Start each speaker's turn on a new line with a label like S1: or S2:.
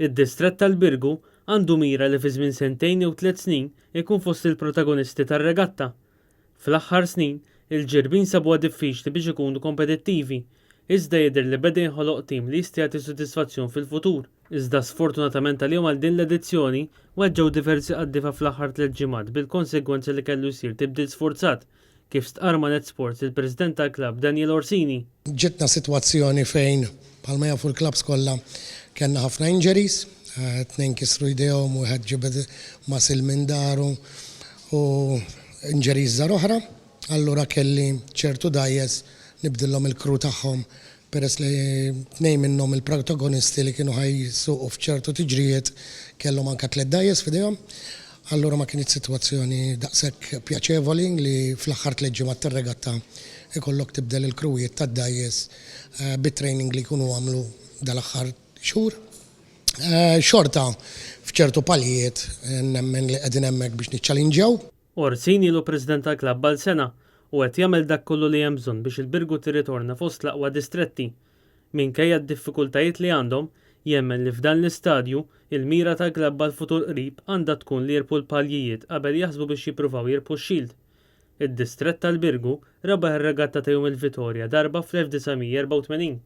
S1: Id-distrett tal-Birgu għandu mira li fi żmien sentejn jew tlett snin ikun fost il-protagonisti tar-regatta. Fl-aħħar snin, il-Ġirbin sabuha diffiċli biex ikunu kompetittivi, iżda jidher li beda jinħoloq tim li jista' jagħti sodisfazzjon fil-futur. Iżda sfortunatament għalihom għal din l-edizzjoni, weġġgħu diversi qaddiefa fl-aħħar tlett ġimgħat bil-konsegwenza li kellu jsir tibdil sfurzat, kif stqarr ma' Net Sports il-President tal-klabb Daniel Orsini.
S2: Ġietna sitwazzjoni fejn, bħalma jafu l-klabbs kollha, kellna ħafna injuries, tnejn kisru jdejhom, wieħed ġibed muscle minn dahru u injuries żgħar oħra. Allura kelli ċertu dgħajjes nibdillhom il-crew tagħhom peress li tnejn minnhom il-protagonisti li kienu ħa jsuqu f'ċertu tiġrijiet kellhom anke tlett dgħajjes f'idejhom. Allura ma kinitx sitwazzjoni daqshekk pjaċevoli li fl-aħħar tlett ġimgħat tar-regatta jkollok tibdel il-kruwijiet tad-dgħajjes bit-training li jkunu għamlu dal-aħħar xhur. Xorta f'ċertu paljiet nemmen li qegħdin hemmhekk biex niċċalinġjaw.
S1: Orsini ilu President tal-klabb għal sena u qed jagħmel dak kollu li hemm bżonn biex il-Birgu tirritorna fost l-aqwa distretti. Minkejja d-diffikultajiet li għandhom, jemmen li f'dan l-istadju, il-mira tal-klabb għall-futur qrib għandha tkun li jirbħu l-paljijiet qabel jaħsbu biex jippruvaw jirbħu x-Shield. Id-distrett tal-Birgu rebaħ ir-regatta ta' Jum il-Vitorja darba fl-1984.